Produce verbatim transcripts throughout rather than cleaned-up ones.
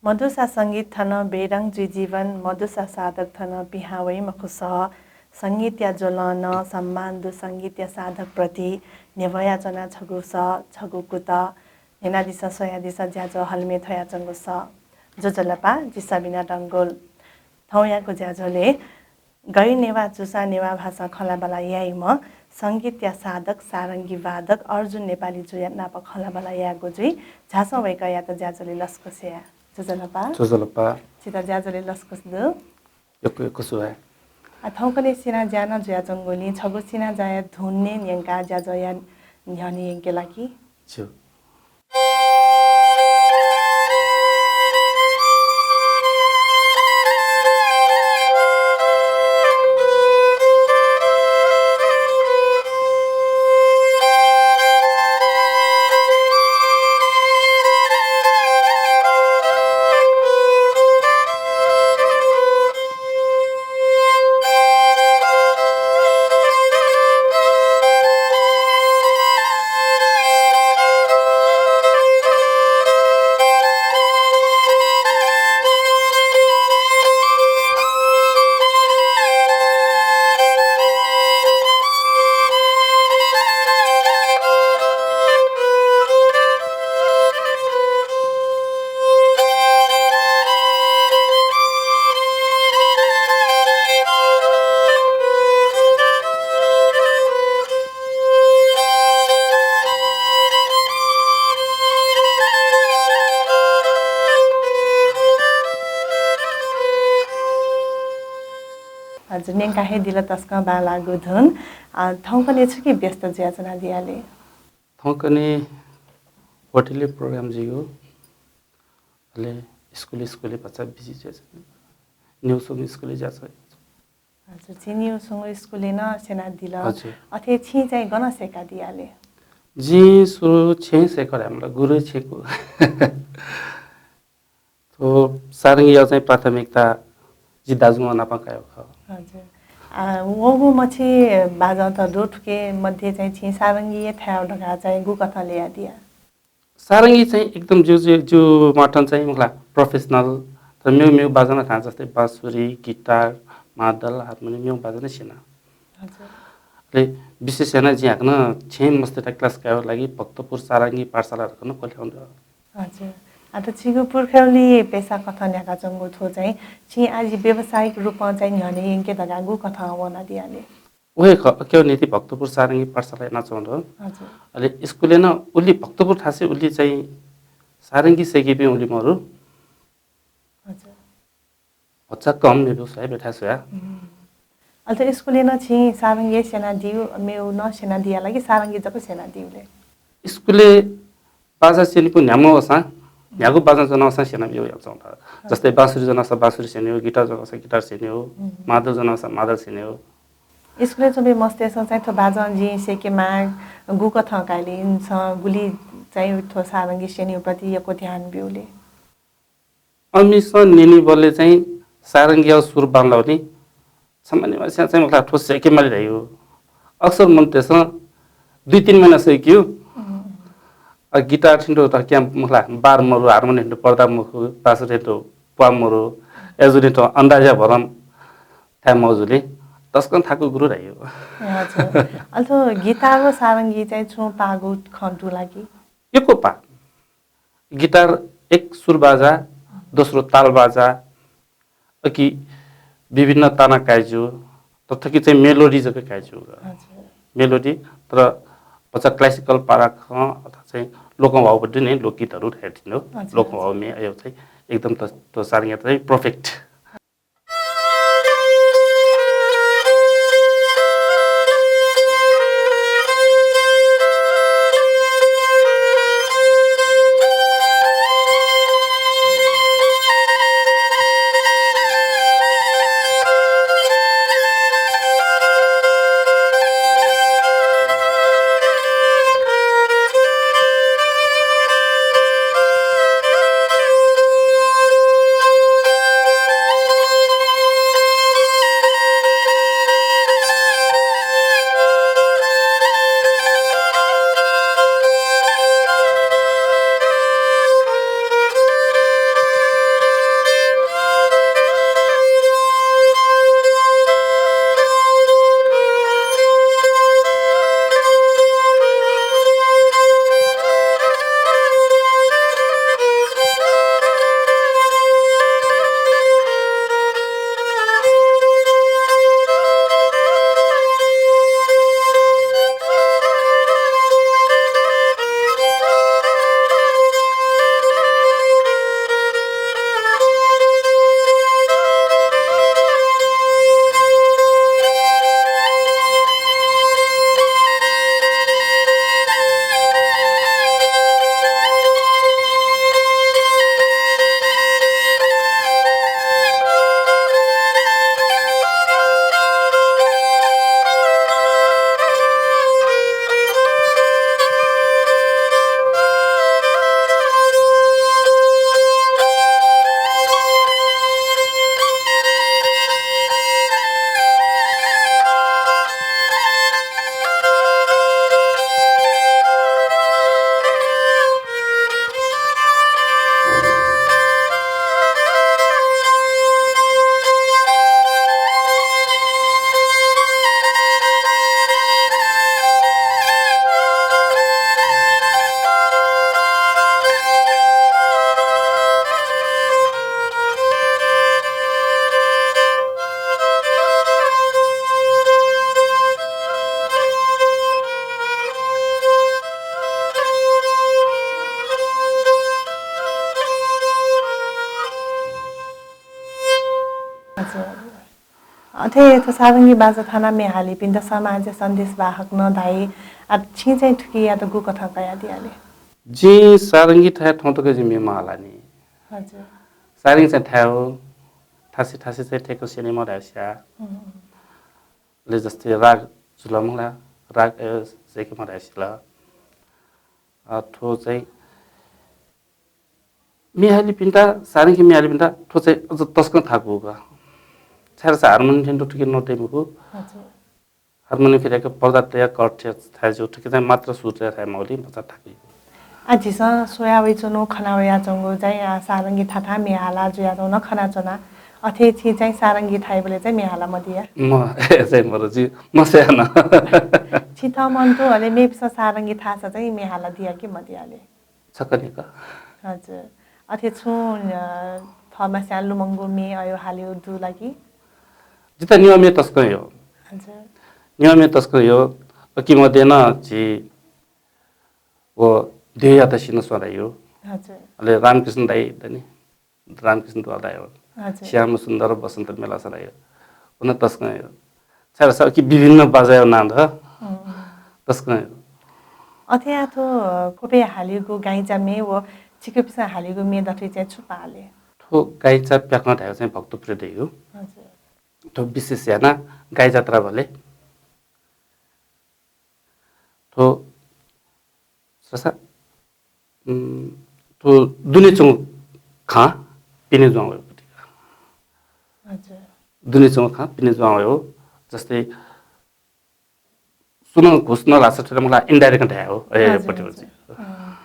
मदुसा संगीत थन बेढंग जुइ जीवन, मदुसा साधक थन पिहां वइ मखुसः। संगीतया ज्वलं नं सम्मान दु संगीतया साधकप्रति। न्ह्यब्वयाच्वना छगू सः, छगू कुतः। न्यनादिसँ, स्वयादिसँ, ज्याझ्वः हलिमय् थ्वयाच्वंगु सः। ज्वजलपा, जि सबिना डंगोल। थौंयागु ज्याझ्वलय् गैर नेवाः चूसां नेवाः भाषां खँल्हाबल्हा याइम्ह संगीतया साधक, सारंगी वादक अर्जुन नेपाली जुया नाप खँल्हाबल्हा यायेगु जुइ। झासँ वय्कःयात ज्याझ्वलय् लसकुस याये। ज्वजलपा। ज्वजलपा। छितः ज्याझ्वलय् लसकुस दु। यक्व यक्व सुभाय्। आ, थौंकन्हय् सिनाज्या नं जुयाच्वंगुलिं छगू सिनाज्याया धुन नं न्यंकाः ज्याझ्वःया न्ह्यःने यंके ला कि? ज्यू। हजुर, न्यंका हे दिल तसकं बांलाःगु धुन। अ, थौंकन्हय् छुकी व्यस्त जुयाच्वनादिया ले? थौंकन्हय् होटलय् program जुइगु, अले स्कुल, स्कुलय् भचा busy जुयाच्वना। निगू स्वंगू स्कुलय् ज्याझ्वः। हजुर, छिं निगू स्वंगू स्कुलय् नं स्यनादिल। हजुर। अथे छिं चाहिँ गन सय्कादिया ले? जिं सुरु छेँय् सय्कादिल, मतलब गुरुया छेँय्। थ्व सारंगीया चाहिँ प्राथमिकता जि दाजुं नाप कायेगु खः। हजुर। आ, वःगु मछि बाजं त दु, थुके मध्ये चाहिँ छिं सारंगी हे थायेगु धकाः चाहिँ गुकथं ल्ययादिया? सारंगी चाहिँ एकदम ज्यू, ज्यू, ज्यू मतं चाहिँ मखुला professional, तर मेगु, मेगु बाजं नं थायेगु, जस्तै बाँसुरी, गिटार, मादल, हारमोनियम, मेगु बाजं नं स्यना। हजुर। अले विशेष यानाः जिं हाकनं छेँय् मस्तय्त class कायेगु लागि भक्तपुर सारंगी पाठशाला धकाः नं ख्वले हं। हजुर। आ, त छिगु पुर्ख्यौली पेसा कथं न्ह्याकाच्वंगु थ्व चाहिँ छिं आः जि व्यावसायिक रूपं चाहिँ न्ह्यःने यंके धकाः गुकथं वनादिया ले? व हे खः, अकियागु निंतिं भक्तपुर सारंगी पाठशाला यानाच्वंगु दु। हजुर। अले स्कुलय् नं उलि भक्तपुर थासय् उलि चाहिँ सारंगी सय्केपिं उलि मरु। हजुर। भचा कम मेपिं स्वया, बेथाय् स्वया। हम्म। अले त स्कुलय् नं छिं सारंगी स्यनादिउ, मेगु नं स्यनादिया ला कि सारंगी जक स्यनादिउ ले? स्कुलय् बाजा स्यनीपिं न्ह्याम्ह वःसां, न्ह्यागु बाजं ज्वनावःसां स्यनाबिउ यानाच्वंगु दु। जस्तै बाँसुरी ज्वनावःसां बाँसुरी स्यनेगु, गिटार ज्वनावःसां गिटार स्यनेगु, हम्म। मादल ज्वनावःसां मादल स्यनेगु। स्कुलय् च्वंपिं मस्तय्सं चाहिँ थ्व बाजं जिं सय्केमाः गुकथं कायेगु ले, इमिसं गुलि चाहिँ थ्व सारंगी स्यनेगु प्रति यक्व ध्यान बिउ ले? अमिसं न्यनीबलय् चाहिँ सारंगीया सुर बांलाः नि। छम्ह निम्हस्यां चाहिँ मखुला थ्व सय्केमाली धाइगु। अक्सर मनूतय्सं दुई तीन महिना सय्किउ। हम्म। अ, गिटार थें तुं धक्यां मखुला बार मरु, हारमोनियम थें तुं पर्दा मखु, बाँसुरी थें तुं प्वाः मरु, अय्जूगुलिं थ्व अन्दाजया भरम थाय् मजुलिं तसकं थाकु गुरु धाइगु। ए, हजुर। अले थ्व गिटार व सारंगी चाहिँ छुं पाःगु खँ दु ला कि? यक्व पाः। गिटार एक सुर बाजा, दोस्रो ताल बाजा, अले विभिन्न ताना कायेज्यू, तर थुकी चाहिँ melody जक कायेज्यू। हजुर। Melody, तर भचा classical पारा खँ अथवा चाहिँ लोकंह्वाउपट्टि नै लोकगीतहरू धाये तिनि हो। हजुर, लोकंह्वाउ हजुर। मे अयो चाहिँ एकदम त, त सारंगीया चाहिँ perfect। अथे थ्व सारंगी बाजा थानाः म्ये हालीपिन्त समाजया सन्देशवाहक नं धाइ। आ, छिं चाहिँ थुकियात गुकथं कयादियाले? जिं सारंगी थाय् थौं तक जिं म्ये महाला नि। हजुर। सारंगी चाहिँ थाय् हो, थासि थासि चाहिँ ठ्याक्क स्यने मधाय् स्या। हुँ। अले जस्तै राग जुल मला, राग, अ, सय्के मधाय् सिल। अ, थ्व चाहिँ म्ये हालीपिन्त, सारंगी म्ये हालीपिन्त थ्व चाहिँ अझ तसकं थाकु का। छाय्धाःसा हार्मोनियम थें तुं थुकी नोट दइ मखु। हजुर। हार्मोनियम फिर्याक पर्दा तया कट थाय् जू, थुकी चाहिँ मात्र सुर तया थाय् मौली मचा थाकु। आ, झीसं स्वया वइच्वनु, खना वयाच्वंगु चाहिँ, आ, सारंगी थाथां म्ये हाला जुयाच्वंगु नं खनाच्वना। अथे छिं चाहिँ सारंगी थाइबलय् चाहिँ म्ये हाला मदिया? म, ए, चाहिँ मरु जि, म स्वया नं। छित मन्तु, अले मेपिसं सारंगी थासा चाहिँ म्ये हाला दिया कि मदिया ले? छकः निकः। हजुर। अथे छुं, अ, थःम्हस्यां लुमंगु म्ये अयो हालिउ दु ला कि? जितः निम्ह म्ये तसकं यः। हजुर। निम्ह म्ये तसकं यः। अकिं मध्ये नं झी व देवयात सिन्हः स्वां दाइ यः। हजुर। अले रामकृष्ण दाइ दनि। रामकृष्ण दुवाल दाइ यः। हजुर। श्याम सुन्दर बसन्त मेला स्वां दाइ यः। व नं तसकं यः। छाय्धाःसा कि विभिन्न बाजाया नां दु। हुँ। तसकं यः। अथे आ थ्व, अ, ख्वपय् हालिगु गाइचा म्ये व छिकपिसं हालिगु म्ये दथुइ चाहिँ छु पाः ले? थ्व गाइचा प्याखं धायेगु चाहिँ भक्तप्रिय दाइगु। हजुर। थ्व विशेष याना गाई जात्राबलय् थ्व ससा, उम्, थ्व दुने च्वंगु खँ पिने जुयावःगु पति। हजुर। दुने च्वंगु खँ पिने जुयावःगु। जस्तै सुनं घुस नल्हाःसा थुइता मला indirect धाये हो। ए, हजुर, पति हजुर। पति। अँ।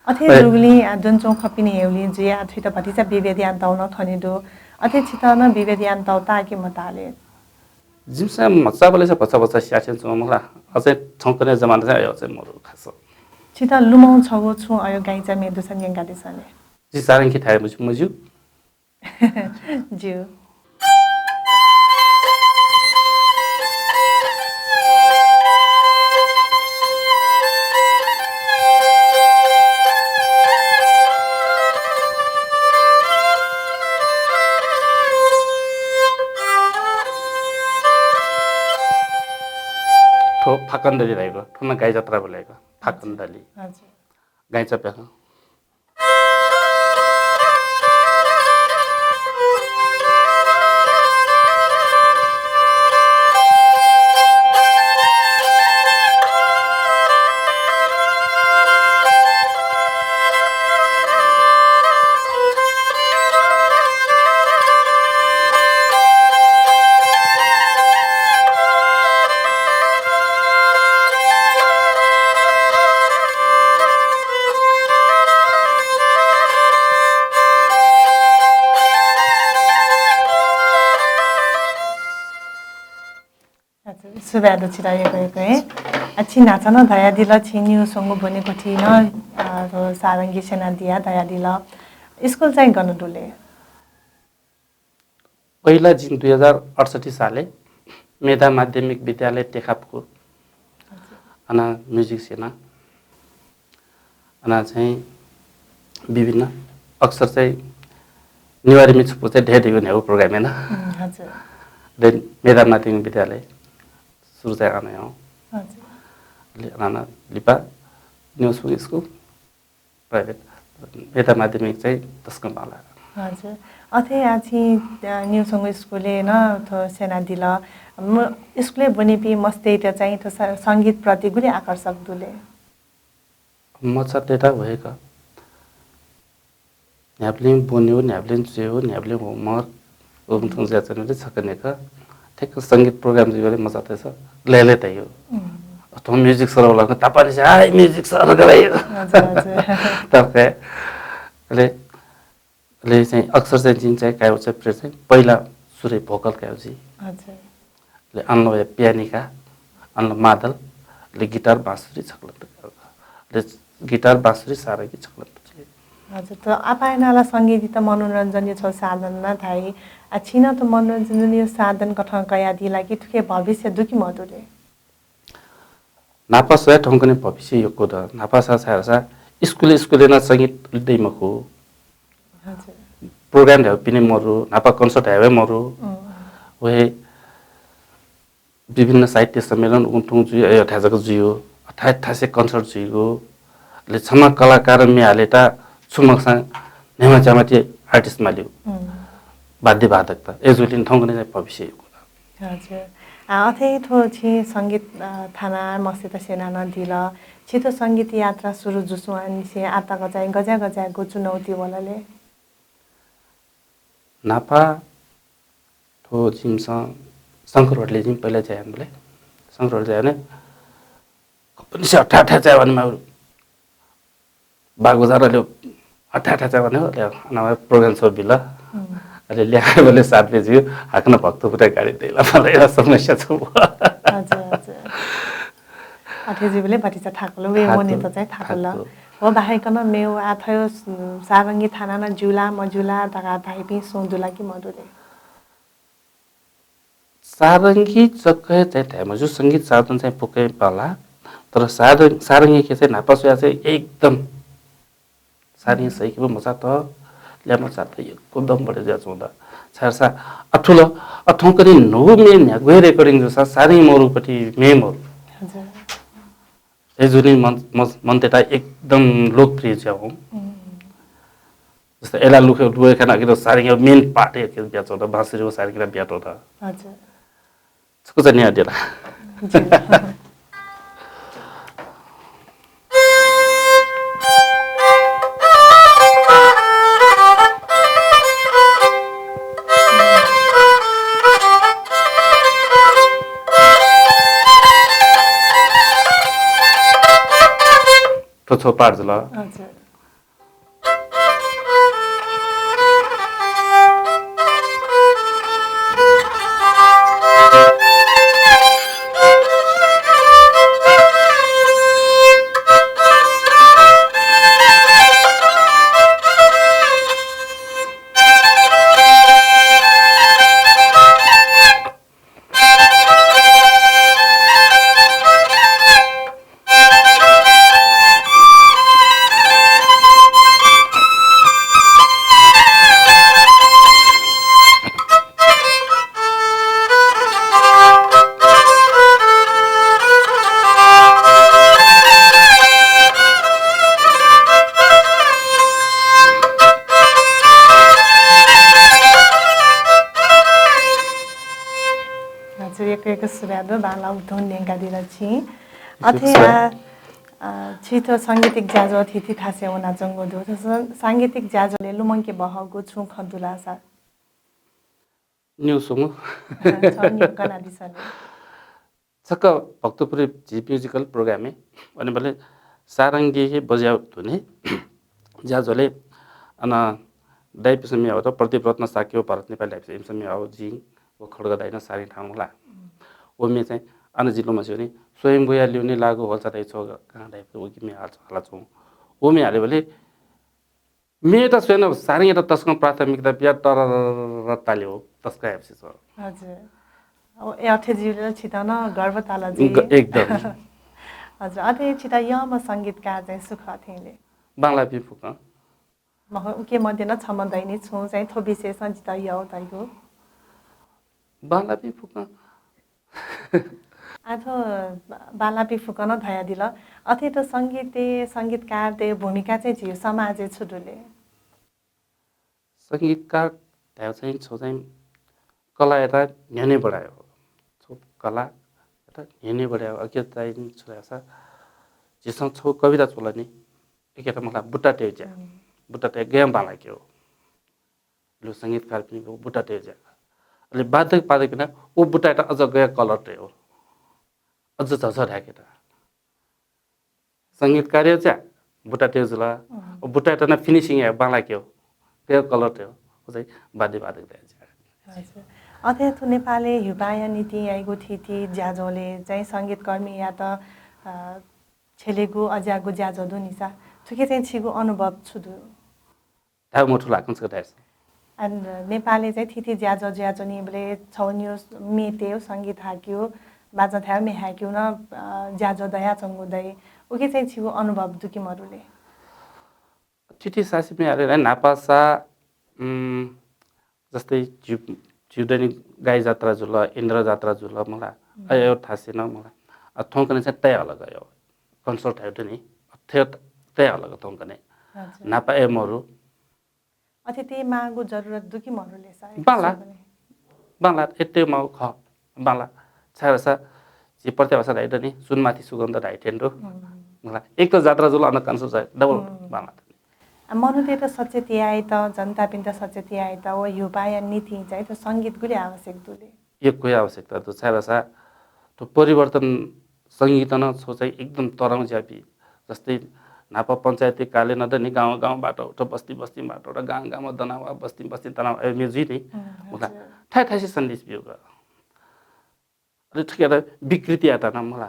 अथे ए। दुगुलिं, आ, दुने च्वंगु खँ पिने हयेगुलिं जुया थुइता भतिचा विभेद यानातःगु नं खने दु। अथे छित नं विभेद यानातःगु ताः कि मताः ले? जिमिसं भचा बलय् भचा भचा स्याछें च्वं मला। अझै थौंकन्हय् जमाना चाहिँ अयो चाहिँ मरु खास। छित लुमं छगू छुं अयो गाइचा म्ये दुसा न्यंकादिसँ ले। जि सारंगी थाय् मज्यू, मज्यू। ज्यू। थ्व फाकन दलि धाइगु, थ्व नं गाई जात्राबलय् धाइगु, फाकन दलि। हजुर। गाइचा प्याखं। हजुर, सुभाय् दु छितः यक्व यक्व हे। आ, छिं न्हाचः नं धयादिल, छिं निगू स्वंगू ब्वनेकुथिइ नं, अ, सारंगी स्यनादिया धयादिल। स्कुल चाहिँ गन दु ले? पहिला जिं दुई हजार अठसट्ठी सालय् मेधा माध्यमिक विद्यालय तेखापकु अन music स्यना। अन चाहिँ विभिन्न अक्षर चाहिँ नेवारी म्ये छपु चाहिँ धयादिउ न्ह्यागु program याना। उम्, हजुर। Then मेधा माध्यमिक विद्यालय सुरु चाहिँ अन याउ। हजुर। ले अन लिपा निगू स्वंगू स्कुल private मेधा माध्यमिक चाहिँ तसकं बांला। हजुर। अथे आ छिं, अ, निगू स्वंगू स्कुलय् नं थ्व स्यनादिल। म, स्कुलय् ब्वनीपिं मस्तय्त चाहिँ थ्व स-, संगीत प्रति गुलि आकर्षक दु ले? मचातय्त वय्क न्ह्याबलें ब्वनेगु, न्ह्याबलें च्वयेगु, न्ह्याबलें homework, उगु थुगु ज्या च्वनेबलय् छकः न्ह्याकः ठ्याक्क संगीत program जुइबलय् मचातय्सं लय्‌लय् तइगु। उम्। थौं music सरह वल, तापाःनिसें, "हाय, music सर" धाइ। हजुर, हजुर। तर्क हे। अले, अले चाहिँ अक्षर चाहिँ जिं चाहिँ कायेगु चाहिँ प्रेरित चाहिँ पहिला सुरुइ vocal कायेगु जि। हजुर। अले अनंलि वया पियानिका, अनंलि मादल, अले guitar, बाँसुरी छकलं तुं। अले guitar, बाँसुरी, सारंगी छकलं तुं। हजुर, त आपाः यानाः ला संगीत त मनोरञ्जनया छगू साधन नं धाइ। आ छिं नं थ्व मनोरञ्जनया साधन कथं कयादी ला कि थुके भविष्य दु कि मदु ले? न्हापा स्वया थौंकन्हय् भविष्य यक्व दु। न्हापा सा छाय् धाःसा स्कुल, स्कुलय् नं संगीत दइ मखु। हजुर। Program धायेगु पिने मरु, न्हापा concert धायेगु हे मरु। उम्। व हे विभिन्न साहित्य सम्मेलन उन्थुं जुइ, अ, थाय् जक जुइगु, थाय् थासे concert जुइगु, अले छम्ह कलाकार म्ये हालेत छु मखुसां न्हय्‌म्ह च्याम्ह ति artist मालिउ। हम्म। वाद्यवादकत। अय्‌जूगुलिं थौंकन्हय् चाहिँ भविष्य यक्व। हजुर। आ, अथे थ्व छिं संगीत, अ, थाना मस्यत स्यना नं दिल। छि थ्व संगीत यात्रा सुरु जुसुं आनिसें आः तक चाहिँ गज्या गज्यागु चुनौती वल ले? न्हापा थ्व जिमिसं शंकर होटलय् जिमि पहिला ज्या यानाबलय् शंकर होटलय् ज्या यानाबलय् खपनिसे हथाय् हथाय् चाय् वनेमाः। बागबजार अले हथाय् हथाय् चाय् वने हो, अले अन program show बिल। हम्म। अले ल्याहां वयेबलय् सात बजे जुइ, हाकनं भक्तपुरय् गाडी दय्‌ला मला, समस्या छु। हजुर, हजुर। अथे जुइबलय् भतिचा थाकुल, वय् थाकुल, मनय्‌त चाहिँ थाकुल। थाकुल। व बाहेक नं मेव आः थ्व सारंगी थाना नं ज्यू ला मज्यू ला धकाः धाइपिं सुं दु ला कि मदु ले? सारंगी जक हे चाहिँ धाये मज्यू, संगीत साधन चाहिँ फुक्कं हे बांला। तर सारं-, सारंगीके चाहिँ न्हापा स्वयाः चाहिँ एकदम सारंगी सहीके मचात, ल्यामचात यक्व दम बढे जुयाच्वंगु दु। छाय्‌धाःसा अथुल, अ, थौंकन्हय् न्हूगु म्ये न्ह्यागु हे recording जूसा सारंगी मरुपति म्ये मरु। हजुर। अय्‌जूगुलिं मन, मन, मनतेता एकदम लोकप्रिय जुयावं। हम्म। जस्तै अय्‌लाः लुखे लुखे खाना कि सारंगी main part हे बियाच्वंगु दु, बाँसुरी व सारंगी बियाच्वंगु दु। हजुर। छकूचा न्यँ दिला। जी। थ्व छगू part जुल। हजुर। हजुर, यक्व यक्व सुभाय् दु, बांलाःगु धुन न्यंकादिल छिं। यक्व यक्व सुभाय्। अथे आ, अ, छि थ्व सांगीतिक ज्याझ्वः थीथी थासय् वनाच्वंगु दु। थ्व स-, सांगीतिक ज्याझ्वलय् लुमंके बहःगु छुं खँ दु ला सा? न्यू सुंगु। अ, छगू न्यू कनादिसँ ले। छकः भक्तपुरय् झी musical program-य् वनेबलय् सारंगी हे बज्याःगु धुनय् ज्याझ्वलय् अन दाइपिसं म्ये हाःगु दु, प्रदीप रत्न शाक्य व भरत नेपाली दाइपिसं, इमिसं म्ये हाःगु, जिं व खड्ग दाइनं सारंगी थानागु ला। व म्ये चाहिँ अन जिं लुमंसे वनी, स्वयम्भूया ल्यूने लाःगु होल्चा दाइ छगू कां दाइ उकी म्ये हाल-, हालाच्वं। व म्ये हालेबलय् म्येत स्वयां सारंगीयात तसकं प्राथमिकता बियाः तरररर ताले हो, तसकं हे विशेष हो। हजुर। अब ए अथे जुइबलय् छितः नं गर्व ताल जुइ। ग-, एकदम। हजुर, अथे छितः यःम्ह संगीतकार चाहिँ सु खः थें ले? बांलाःपिं फुक्कं। मखु, उके मध्ये नं छम्ह दइ नि, छुं चाहिँ थ्व विषयसं जितः यः धइगु। बांलाःपिं फुक्कं। आः थ्व बा-, बांलाःपिं फुक्कं नं धयादिल। अथे थ्व संगीतय्, संगीतकारतय् भूमिका चाहिँ झीगु समाजय् छु दु ले? संगीतकार धायेगु चाहिँ छगू चाहिँ कलायात न्ह्यःने बढायेगु। छगू कलायात न्ह्यःने बढायेगु। अकियात चाहिँ छु धाःसा झीसं छगू कविता च्वल नि, अकियात मला बुट्टा तयेगु ज्या। हम्म। बुट्टा तयेगु गय् बांलाकेगु। अले संगीतकारपिनिगु बुट्टा तयेगु ज्या। अले वादक पादकपिन्त व बुट्टायात अझ गय् colour तयेगु, अझ झःझः धायेकेत। संगीतकारयागु ज्या बुट्टा तयेगु जुल। अँ। व बुट्टायात नं finishing यायेगु, बांलाकेगु, गय् colour तयेगु, व चाहिँ वाद्य वादकतय् ज्या। हजुर। अथे थ्व नेपालय् ह्युपाया निंतिं याइगु थीथी ज्याझ्वलय् चाहिँ संगीतकर्मीयात, अ, छ्यलेगु अज्याःगु ज्याझ्वः दु नि सा। थुकी चाहिँ छिगु अनुभव छु दु? धायेगु मथू ला, कम से कम धायेसा। अन नेपालय् चाहिँ थीथी ज्याझ्वः जुयाच्वनीबलय् छगू निगू म्ये तयेगु, संगीत हाकेगु, बाजं थायेगु, म्ये हाकेगु नं, अ, ज्याझ्वः दयाच्वंगु दइ। उकी चाहिँ छिगु अनुभव दु कि मदु ले? थीथी सासिम्ह हाले न्हापासा, उम्, जस्तै झिउ-, झिउ दनि गाई जात्रा जुल, इन्द्र जात्रा जुल, मला अयो थासे न मला। अ, थौंकन्हय् चाहिँ तये हल ग यो। Concert हे दु नि। अथे तये हल ग थौंकन्हय्। अच्छा। नापा ए मरु। अथे तये माःगु जरुरत दु कि मरु ले सा? बांला। बांला, एते माउ ख। बांला। छाय् धाःसा, झी प्रत्यय भाषा धाइ दनि, सुनमाथि सुगन्ध धाइ थें दु। हम्म। मला। एक त जात्रा जुल, अन concert चाहिँ double हम्म। बांला। आ, मनूतय्‌त सचेत यायेत, जनतापिन्त सचेत यायेत, व ह्युपाया निंतिं चाहिँ त संगीत गुलि आवश्यक दु ले? यक्व हे आवश्यकता दु। छाय् धाःसा, थ्व परिवर्तन संगीतं नं छौ चाहिँ एकदम तरौं ज्यापि। जस्तै न्हापा पञ्चायती काले नं दनि गाउँ गाउँबाट उठ, बस्ती बस्तीबाट उठ, गाउँ गाउँमा दनावा, बस्ती बस्ती दनावा, ए, म्ये जुइ नि। हम्म, होला। हजुर। थाय् थाय्‌से सन्देश ब्यूगु। अले थुकियात विकृति यात नं मला।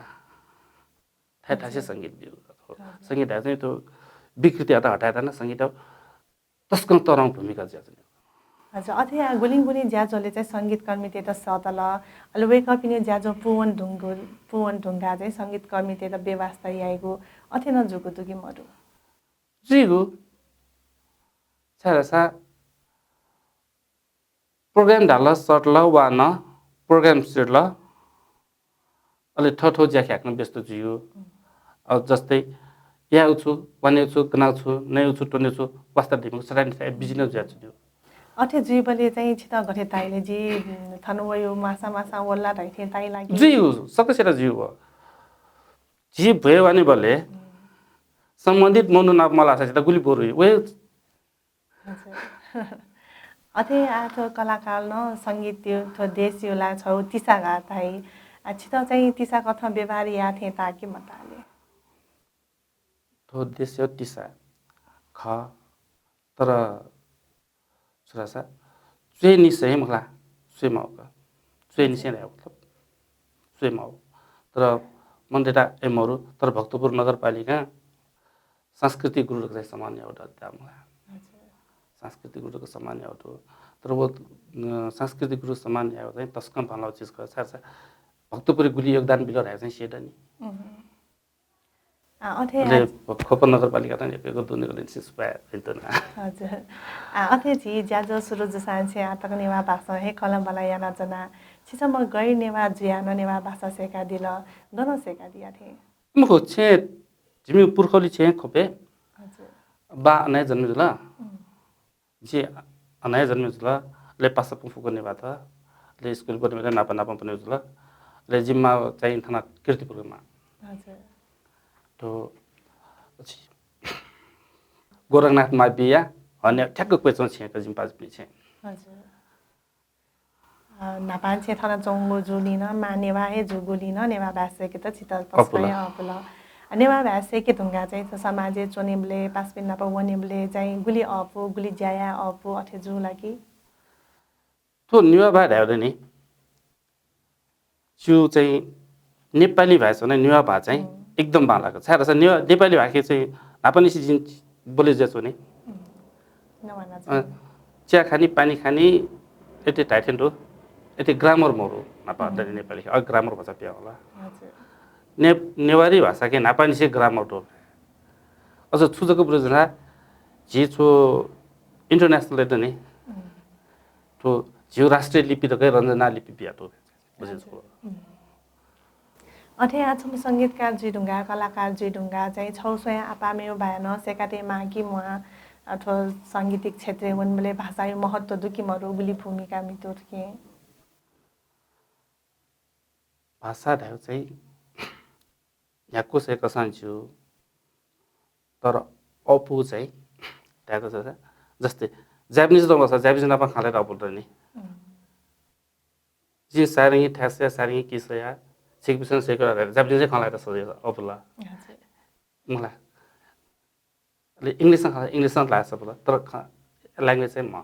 थाय् थाय्‌से हजुर। संगीत ब्यूगु। हजुर। संगीत धाय् चाहिँ थ्व विकृति यात हटायेत नं संगीत तसकं तरौं भूमिका जुयाच्वनी। हजुर, अथे याः गुलिं गुलिं ज्याझ्वलय् चाहिँ संगीतकर्मीतय्‌त सःतल, अले वय्‌कःपिनिगु ज्याझ्वः पूवन धुंगु, पूवन धुंकाः चाहिँ संगीतकर्मीतय्‌त बेवास्ता याइगु अथे नं जूगु दु कि मदु? जुइगु। छाय् धाःसा program धाल, सःतल, वा नं program सिधल, अले थःथः ज्या ख्याक्न व्यस्त जुइगु। अ, जस्तै याउ छु, वानेउ छु, गनाउ छु, नयु छु, त्वनेउ छु, वास्ता दिमु, सदां निसाया busy नं जुयाच्वनेउ। अथे जुइबलय् चाहिँ छितः गथे ताइ ले, जि, उम्, थन वयु, मासा मासा वल्ला धइथें ताइ ला कि? जुइगु, सकसित जुइगु। झी भ्वय् वानेबलय् हम्म। सम्बन्धित मनू नाप मलाःसा छितः गुलि बोरु वइ। हजुर। अथे आः थ्व कलाकार नं संगीत यो थ्व देश यो ला छौ तिसा घाः धाइ। आ, छितः चाहिँ तिसा कथं व्यवहार याः थें ताः कि मताः ले? थ्व देश यो तिसा खः, तर छु धाःसा च्वय् निसें हे मखु ला, स्वये माउ का। च्वय् निसें धाये मतलब स्वये माउ। तर मनूतय्‌त ए मरु, तर भक्तपुर नगरपालिकां सांस्कृतिक गुरुतय्‌के चाहिँ सम्मान याउ दु धाःम्ह। अच्छा। सांस्कृतिक गुरुतय्‌के सम्मान याउ दु। तर व, अ, सांस्कृतिक गुरु सम्मान याउ चाहिँ तसकं बांलाउ चिज खः। छाय् धाःसा भक्तपुरय् गुलि योगदान बिल धायेउ चाहिँ स्यू दनि। हम्म। आ, अथे अले आ- ख्वप नगरपालिकात नं यक्व यक्व दुने गलिन सिसुपाय् अय्‌तुना। हजुर। आ, अथे झी ज्याझ्वः सुरु जूसां छेँ आः तक नेवाः भाषां हे कलंबला यानाच्वना। छिसं म गैर नेवाः जुयाः नं नेवाः भाषा सय्‌कादिल, गनं सय्‌कादिया थें? मखु, छेँ जिमि पुर्खौली छेँ ख्वपे। हजुर। बा अनय् जन्मे जुल। हम्म। जि अनय् जन्मे जुल। अले पासापिं फुक्क नेवाःत। अले स्कुल पने बेला नापा नापं पने जुल। अले जिमि मां चाहिँ थन कीर्तिपुरके मां। हजुर। तो गोरखनाथ माविया हने ठ्याक्क क्वय् च्वं छेँ का जिमि पासापिं छेँ। हजुर। अ, न्हापांनिसें थन च्वंगु जूलिं नं मां नेवाः हे जूगुलिं नं नेवाः भाय् सय्‌केत छितः तसकं अःपुल। अःपुल। अ, नेवाः भाय् सय्‌के धुंकाः चाहिँ थ्व समाजय् च्वनेबलय्, पासापिं नाप वनेबलय् चाहिँ गुलि अःपु, गुलि ज्या याये अःपु अथे जू ला कि? थ्व नेवाः भाय् धायेबलय् नि, छु चाहिँ नेपाली भाय् च्वनाः नेवाः भाय् चाहिँ हम्म। एकदम बांलाक। छाय् धाःसा नेवाः, नेपाली भाय्‌के चाहिँ न्हापांनिसें जिं बले जुयाच्वनी। हम्म। नवाना अ, चाहिँ। च्या खानी, पानी खानी, एते धाइथें दु, एते grammar मरु, न्हापा हम्म। दनि नेपाली, अ, grammar भचा पिया होला। हजुर। ने-, नेवारी भाषाके न्हापांनिसें grammar दु। अझ छु जक बुझे जुल, झी छु international ले दनि। हम्म। थ्व झीगु राष्ट्रिय लिपि तक हे रञ्जना लिपि बिया दु। बुझे हजुर। जुल। हम्म। अथे आः छम्ह संगीतकार जुइ धुंकाः, कलाकार जुइ धुंकाः चाहिँ छौ स्वयां आपाः मेगु भाय् नं सय्‌कातये माः कि म्वाः, अथवा सांगीतिक क्षेत्रय् वनेबलय् भाषाया महत्व दु कि मरु, गुलि भूमिका म्हितू थुकिं? भाषा धायेगु चाहिँ न्ह्याक्व सय्‌कसां ज्यू, तर अःपु चाहिँ धायेत जस्ता, जस्तै Japanese च्वंगु भाषा Japanese नाप खँ ल्हायेत अःपु दनि। हम्म। जिं सारेंगि थाय्‌सया, सारेंगि किसया, छिकपिसं सय्‌के ला धायेत Japanese खँ ल्हायेत सजः अःपु ला। हजुर। मला। अले English नं खः, English नं ल्हाये सकल, तर ख-, language चाहिँ म्वाः।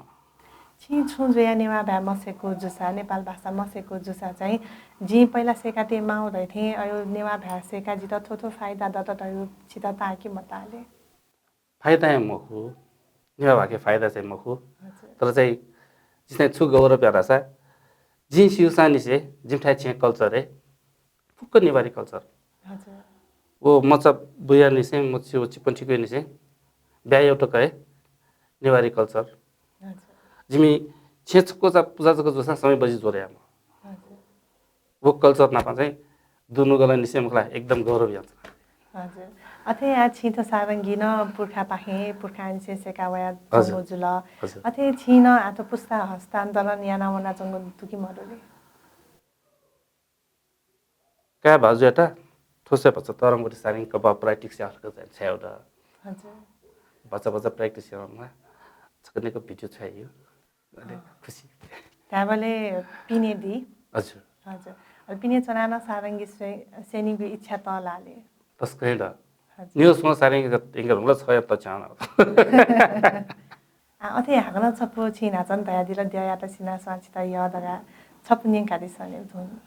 छिं छुं जुयाः नेवाः भाय् मसय्‌कू जूसा, नेपाल भाषा मसय्‌कू जूसा चाहिँ, जिं पहिला सय्‌कातये माउ धइथें, अयो नेवाः भाय् सय्‌काः जितः थ्व थ्व फाइदा दत धयु छितः ताः कि मताः ले? फाइदा हे मखु, नेवाः भाय्‌के फाइदा चाहिँ मखु। हजुर। तर चाहिँ, जिं चाहिँ छु गौरव याये धाःसा, जिं स्यूसांनिसें, जिमिथाय् छेँ culture हे, फुक्क नेवारी culture। हजुर। व मचा बुयानिसें, मछि व चिपंथिकुयानिसें, ब्याहा याउ तक हे नेवारी culture। हजुर। जिमि छेँ छक्वचा पुजा जक जूसां समय बजि ज्वरय् यायेमाः। हजुर। Folk culture नाप चाहिँ दुनुगलंनिसें मखु ला एकदम गौरव याना। हजुर। अथे आ छिं थ्व सारंगी नं पुर्खापाखें, पुर्खांनिसें सय्‌का वया हजुर। जूगु जुल। हजुर। अथे छिं नं आ थ्व पुस्ता हस्तान्तरण याना वनाच्वंगु दु कि मदु ले? काय् भाजुयात थ्व स्वयाः भचा तरंगुति सारंगी कपाः practice याः हल्का चाहिँ छाय् वल। हजुर। भचा भचा practice याना वना। छकः निकः video छ्वयाहःगु। अले अँ। खुसी। धायेबलय् पिने दी। हजुर। हजुर। अले पिने च्वनाः नं सारंगी स्वये-, स्वयेगु इच्छा तःलाः ले। तसकं हे द। हजुर। निगः स्वयां सारंगी यंकाः धुंकल छकः यात च्यां। आ, अथे हाकनं छपु छिं न्हाचः नं धयादिल, द्यःयात सिनाः स्वां छितः यः धकाः छपु न्यंकादिसँ ने धुन।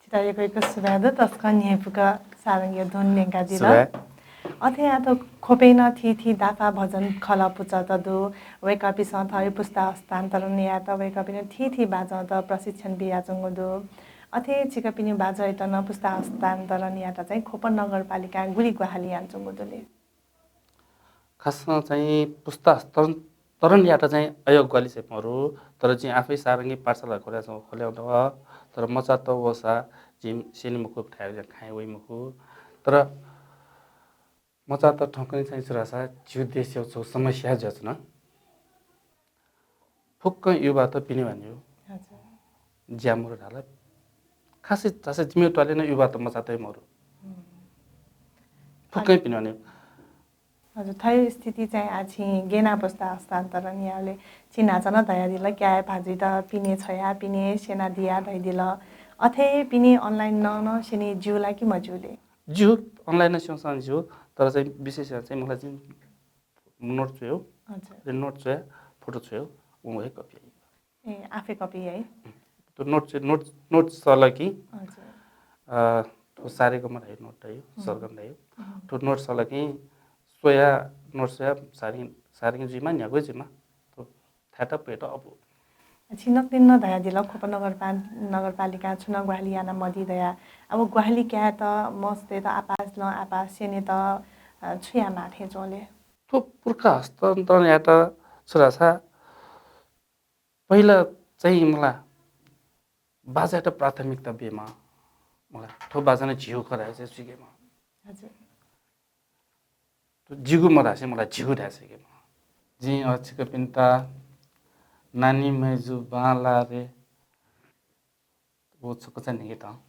छितः यक्व यक्व सुभाय् दु, तसकं न्ह्यइपुक सारंगीया धुन न्यंकादिल। सुभाय्। अथे यात ख्वपय् नं थीथी दाफा भजन खलः पुचःत दु। वय्कःपिन्सं थःगु पुस्ता हस्तान्तरण यायेत वय्कःपिन्सं थीथी बाजंत प्रशिक्षण बियाच्वंगु दु। अथे छिकपिनि बाजंयात नं पुस्ता हस्तान्तरण यायेत चाहिँ ख्वप नगरपालिकां गुलि ग्वाहालि यानाच्वंगु दु ले? खासं चाहिँ पुस्ता हस्तान्तरण यायेत चाहिँ अय् ग्वाहालि चाहिँ मरु, तर जिं आफै सारंगी पाठशाला खोले, खोले दु, तर मचात वःसा जिं स्यने मखु, थाय् खाँय् वइ मखु। तर मचात थौंकन्हय् चाहिँ छु धाःसा झीगु देशय् छगू समस्या जुयाच्वन। फुक्कं युवात पिने वनेगु। हजुर। ज्या मरु धाल। खासै धाःसा जिमिगु त्वालय् नं युवात मचात हे मरु। हम्म। फुक्कं पिने वनेगु। हजुर, थ्व स्थिति चाहिँ आः छिं गय् याना पुस्ता हस्तान्तरण यायेबलय् छिं न्हाचः नं धयादिल, काय् भाजुइत पिने छ्वया, पिने स्यनादिया धयादिल। अथे पिने online नं, नं स्यने ज्यू ला कि मज्यू ले? ज्यू, online नं स्यंसां ज्यू, तर चाहिँ विशेष चाहिँ मला चाहिँ note च्वयेगु। अच्छा। अले note च्वया, photo च्वयेगु, वं हे copy याइ। ए, आफै copy याइ? तो note च्वये, note, note सःल कि, अच्छा। अ, थ्व सारेगम धाइ note धाइ, हम्म। सरगम धाइ। हम्म। थ्व note सःल कि स्वया, note स्वया सारें, सारें जुइमा, न्ह्यागु जुइमा। थ्व थाय्‌त प्वयेत अबु। छिं नकतिनि नं धयादिल, ख्वप नगरपा-, नगरपालिकां छुं नं ग्वाहालि यानामदी धया। अब ग्वाहालि कायेत मस्तय्त आपाः नं आपाः स्यनेत, अ, छु यायेमाः थें च्वं ले? थ्व पुस्ता हस्तान्तरण यायेत छु धाःसा पहिला चाहिँ मला बाजायात प्राथमिकता बीमाः। मला थ्व बाजा नं झीगु खः धाःसा स्वीकेमाः। हजुर। जिगु मधासे मला झीगु धाये सकेमाः। जिं अ छिकपिन्त नानी मय्जु बांलाः रे व छकूचा न्ह्यइकेत।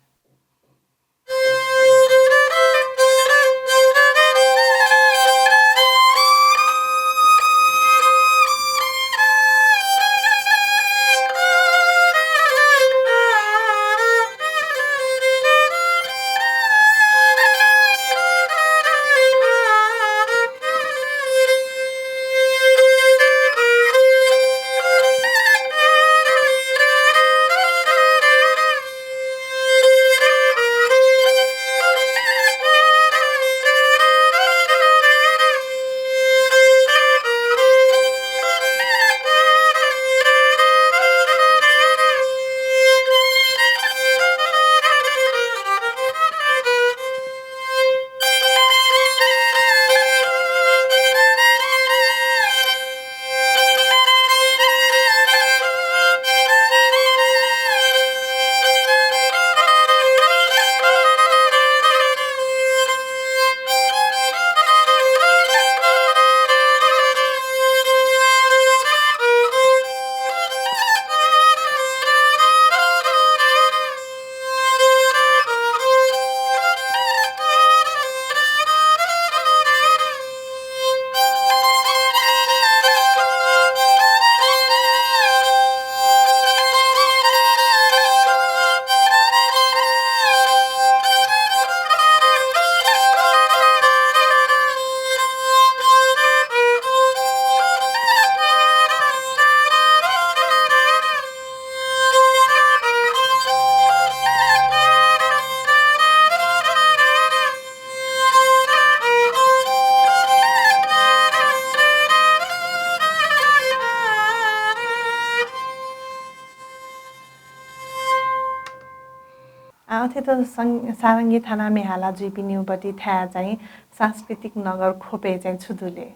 आ, अथे त सं-, सारंगी थाना म्ये हाला जुइपिनिगु पति थाय् चाहिँ सांस्कृतिक नगर ख्वपय् चाहिँ छु दु ले?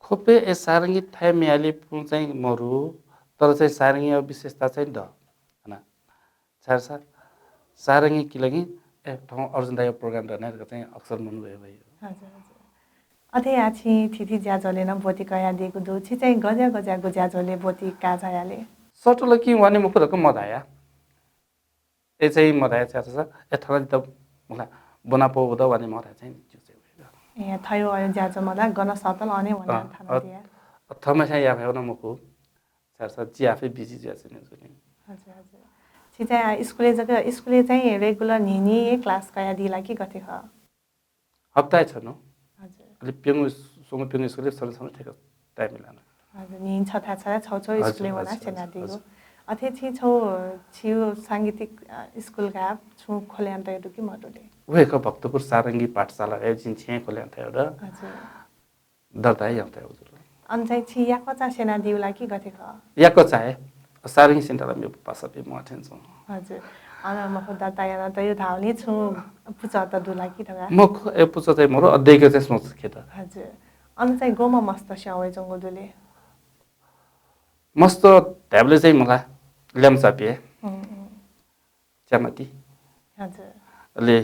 ख्वपय् ए सारंगी थाय् म्ये हालीपिं चाहिँ मरु, तर चाहिँ सारंगीया विशेषता चाहिँ द। हना, छाय्‌धाःसा सारंगी किलागि ए थौं अर्जुन दाइया program दु ने धकाः चाहिँ अक्सर मनू वये वइ। हजुर, हजुर। अथे आ छिं थीथी ज्याझ्वलय् नं ब्वति कयादीगु दु। छि चाहिँ गज्या गज्यागु ज्याझ्वलय् ब्वति का झाया ले? सटुल कि वाने मखु धकाः मधाया। ए चाहिँ मधाया छाय्‌धाःसा ए थन जितः मला ब्वनापौ वदा वाने मधाया चाहिँ ज्यू चाहिँ वइ। ए, थयो अयो ज्याझ्वः मला गन सतल अने वना अँ, थाना अ-, दिया। अ, थम्हस्यां याफे वन मखु। छाय्‌धाःसा जि आफै busy जुया चाहिँ नि जुनि। हजुर, हजुर। छि चाहिँ आ स्कुलय् जक, स्कुलय् चाहिँ regular न्हिं न्हिं class कयादी ला कि गथे खः? हप्ताय् छन्हु। हजुर। अले प्यंगू, स्वंगू प्यंगू स्कुलय् छन्हु छन्हु ठेक्क time मिलाना। हजुर, न्हिं छथाय् छथाय् छौ छौ हजुर, स्कुलय् वना हजुर, छेनादीगु। हजुर। अथे छि छौ, छिगु सांगीतिक, अ, स्कुल का छुं खोले याना तयादु कि मदु ले? उहे खः भक्तपुर सारंगी पाठशाला हे जिं छेँ खोले याना तयादु। हजुर। दर्ता हे याना तयादु। अन चाहिँ छि याकःचा छेनादीगु ला कि गथे खः? याकःचा हे। सारंगी सेन्टरला मेपु पासा पे मथें छु। हजुर। अन मखु दर्ता याना तयादु धाउनि छुं पुचः त दु ला कि धका? मखु, ए पुचः चाहिँ मरु, अध्ययन चाहिँ सोच खेत। हजुर। अन चाहिँ गोमा मस्त स्याउ वय् च्वंगु दु ले? मस्त धायेबलय् चाहिँ मला ल्यामचापे। हम्म, हम्म। च्यामाति। हजुर। अले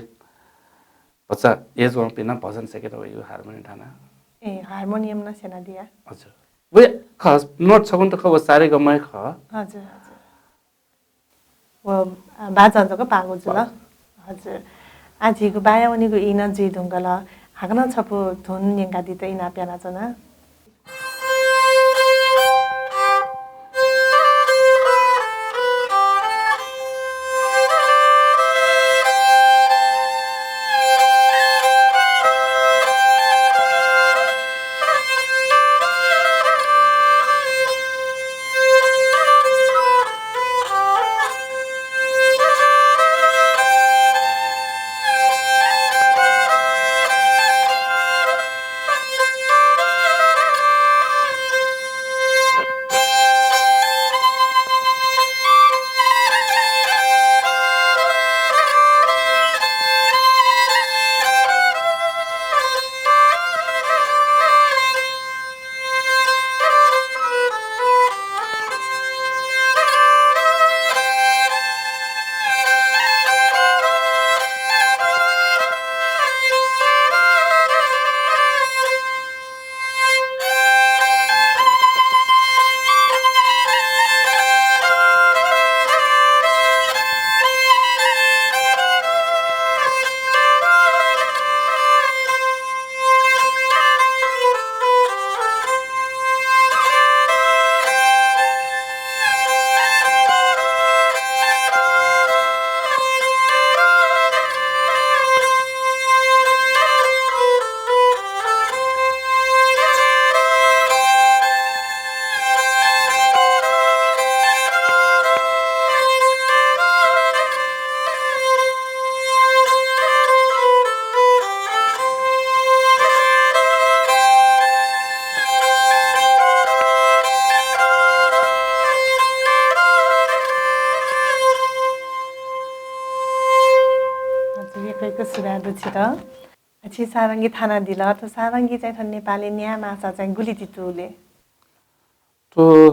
भचा age वंपिं नं भजन सेकेत वइगु हार्मोनियम थाना। ए, हार्मोनियम नं स्यनादिया। हजुर। वे खस नोट छगुन त खः, व सारेगम हे खः। हजुर, हजुर। व, आ, बाजं जक पागु जुल। हजुर। आ, झीगु बाया वनेगु ई नं जुइ धुंकल। हाकनं छपु धुन न्यंकादीत इनाप यानाच्वना। हजुर, यक्व यक्व सुभाय् दु छित। छि सारंगी थानादिल, थ्व सारंगी चाहिँ थन नेपालय् न्यायेमाःसा चाहिँ गुलि तितु ले? थ्व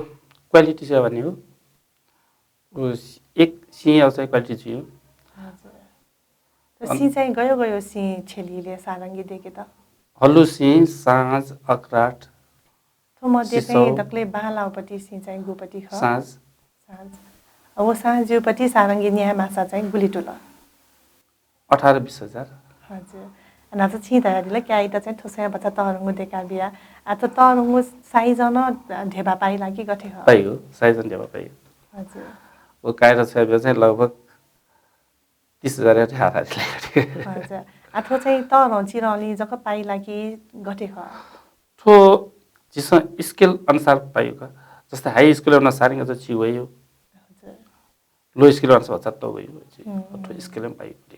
quality चाहिँ भन्ने हो। उ एक सिंया चाहिँ quality जुइ हो। हजुर। त अन- सिं चाहिँ गयो गयो सिं छ्यली ले सारंगी देकेत? हल्लु सिं, साँझ, अक्राट, थ्व मध्ये चाहिँ सिसौ। दकले बांलाःपति सिं चाहिँ गुपति खः? साँझ। साँझ। अब साँझ ज्यूपति सारंगी न्यायेमाःसा चाहिँ गुलि तुल? अठार बिस हजार। हजुर। न्हाचः छिं धयादिल, काय्‌यात चाहिँ थ्व स्वयां भचा तःधंगु देका बिया। आ, थ्व तःधंगु साइजं नं धेबा पाइ ला कि गथे खः? पाइ हो, साइजं धेबा पाइ हो। हजुर। व काय्‌यात स्वयां बिया चाहिँ लगभग तीस हजार यात हारा दिला। हजुर। आ, थ्व चाहिँ तःधं चिरंलि जक पाइ ला कि गथे खः? थ्व झीसं scale अनुसार पाइ हो का। जस्तै high scale नं सारंगी चाहिँ छि वइ हो। हजुर। Low scale अनुसार भचा तौ वइ हो। हम्म। थ्व scale पाइ हो।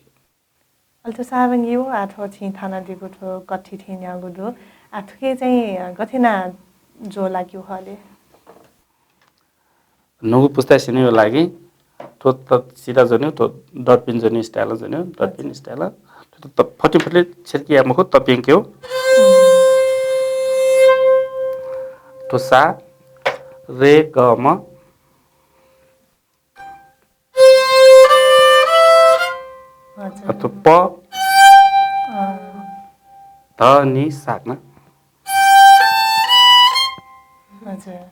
अले थ्व सारंगी व आ थ्व छिं थानादीगु थ्व कथि थें न्यागू दु। आ थुके चाहिँ गथे याना ज्वः लाकेगु खः ले? न्हूगु पुस्ता स्यनेगु लागि थ्व त सिधा ज्वन्यु, थ्व डटपिन ज्वन्यु style ज्वन्यु, डटपिन style। थ्व त फति फति छेर्किया मखु, तप्यंक्यौ। थ्व सा, रे, ग, म। हजुर। अथवा प, अँ। ध, नि, सा ना। हजुर। हजुर।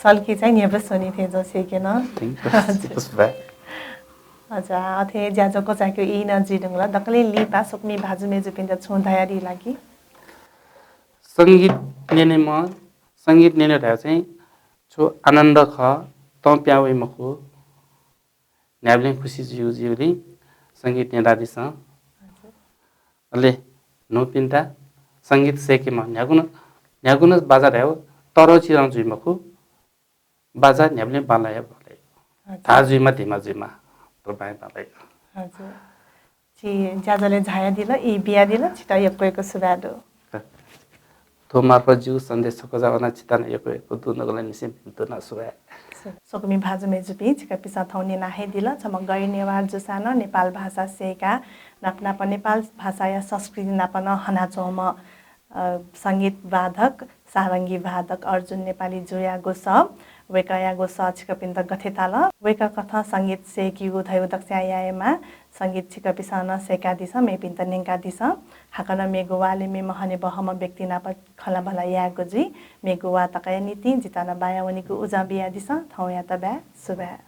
सल्की चाहिँ न्ह्यब्वः स्वनी थें जसेके न। Thank you। हजुर। Yes, bye। हजुर, अथे ज्याझ्वः क्वचायेकेगु ई नं जुइ धुंकल। दकलय् लिपा स्वकुमि भाजु मय्जुपिन्त छुं धयादी ला कि? संगीत न्यनेम्ह, संगीत न्यने धायेगु चाहिँ छु आनन्द खः, तं पिहां वइ मखु, न्ह्याबलें खुसी जुइ, जुइगुलिं संगीत न्यनादिसँ। हजुर। अले न्हूपिन्त संगीत सय्केम्ह न्ह्यागुन, न्ह्यागुन बाजा धायेगु तरचिरं जुइ मखु, बाजा न्ह्याबलें बांलाया बांलाया। हजुर। धाः जुइमा, धिमा जुइमा, तर बांया बांलाया। हजुर। छि ज्याझ्वलय् झायादिल, ई बियादिल, छितः यक्व यक्व सुभाय् दु। थ्व मार्फत जिगु सन्देश छकः जा वना, छितः नं यक्व यक्व दुनुगलंनिसें भिन्तुना सुभाय्। स्वकुमि भाजु मय्जुपिं, छिकपिन्सं थौं न्यना हे दिल, छम्ह गैर नेवार जूसां नं नेपाल भाषा सय्काः नाप नाप नेपाल भाषाया संस्कृति नाप नं हनाच्वंम्ह, अ, संगीत वादक, सारंगी वादक अर्जुन नेपाली जुयागु सः, वय्कःयागु सः छिकपिन्त गथे ताल, वय्कः कथं संगीत सय्कीगु धयागु दक्वस्यां यायेमाः। संगीत छिकपिन्सं नं सय्कादिसँ, मेपिन्त न्यंकादिसँ। हाकनं मेगु वालय् मेम्ह हनेबहःम्ह व्यक्ति नाप खँल्हाबल्हा यायेगु जुइ। मेगु वाः तकया निंतिं जितः नं बाया वनेगु उजं बियादिसँ। थौंयात बाय्, सुभाय्।